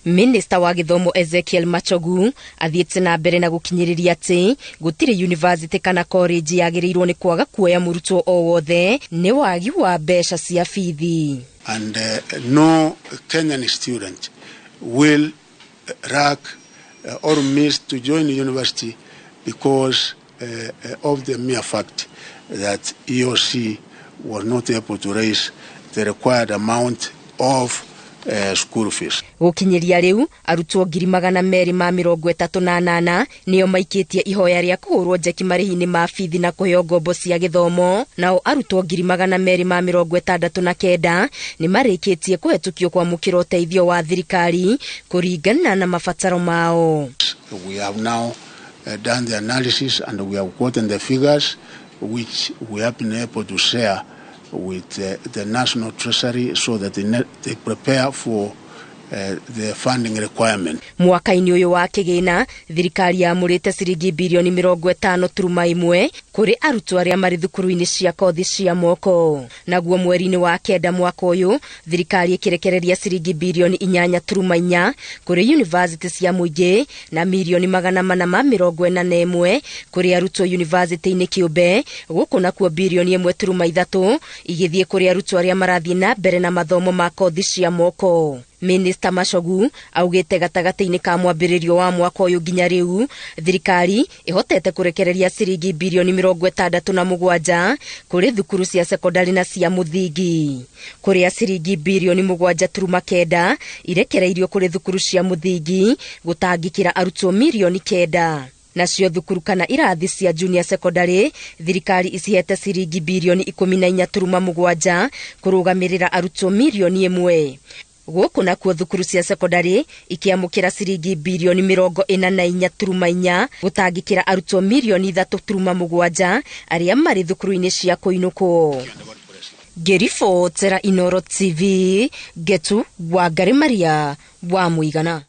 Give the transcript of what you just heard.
Minista wa gĩthomo Ezekiel Machogu athiĩte na mbere na gũkinyĩrĩria atĩ gũtirĩ university kana college yagĩrĩirwo nĩ kwaga kuoya mũrutwo o wothe nĩ wagi wa mbeca cia bithi. And no Kenyan student will lack or miss to join university because of the mere fact that EOC was not able to raise the required amount of school fees. Gũkinyĩria rĩu arutwo 238,000 nĩo maikĩtie ihoya rĩa kũhũrwo njeki marĩhi-inĩ ma bithi na kũheo ngombo cia gĩthomo, nao arutwo 269,000 nĩ marĩkĩtie kũhetũkio kwamũkĩra ũteithio wa thirikari kũringana na mabataro mao. We have now done the analysis and we have gotten the figures which we have been able to share with the National Treasury so that they prepare for the funding requirement. Mwaka-inĩ ũyũ wa kĩgĩna, thirikari yamũrĩte ciringi birioni 50.1 kũrĩ arutwo arĩa marĩ thukuru-inĩ cia kothi cia moko. Naguo mweri-inĩ wa 9 mwaka ũyũ, thirikari ĩkĩrekereria ciringi birioni 8.4 kũrĩ university cia mũingĩ na mirioni 441 kũrĩ arutwo university-inĩ kĩũmbe, gũkũ nakuo birioni 1.3 igĩthiĩ kũrĩ arutwo arĩa marathiĩ na mbere na mathomo ma kothi cia moko. Minista Machogu augĩte gatagatĩ-inĩ ka mwambĩrĩrio wa mwaka ũyũ nginya rĩu thirikari ĩhotete kũrekereria ciringi birioni 67 kũrĩ thukuru cia sekondari na cia mũthingi, kũrĩa ciringi birioni 7.9 irekereirio kũrĩ thukuru cia mũthingi gũtangĩkĩra arutwo mirioni 9. Nacio thukuru kana irathi cia junior secondary thirikari icihete ciringi birioni 14.7 kũrũgamĩrĩra arutwo mirioni 1. Gũkũ nakuo thukuru cia sekondari ikiamũkĩra ciringi birioni 44.4 gũtangĩkĩra arutwo mirioni 3.7 arĩa marĩ thukuru-inĩ cia kũinũkwo. Ngĩribotera Inooro TV, Ngetu Wangari Maria wa Mũigana.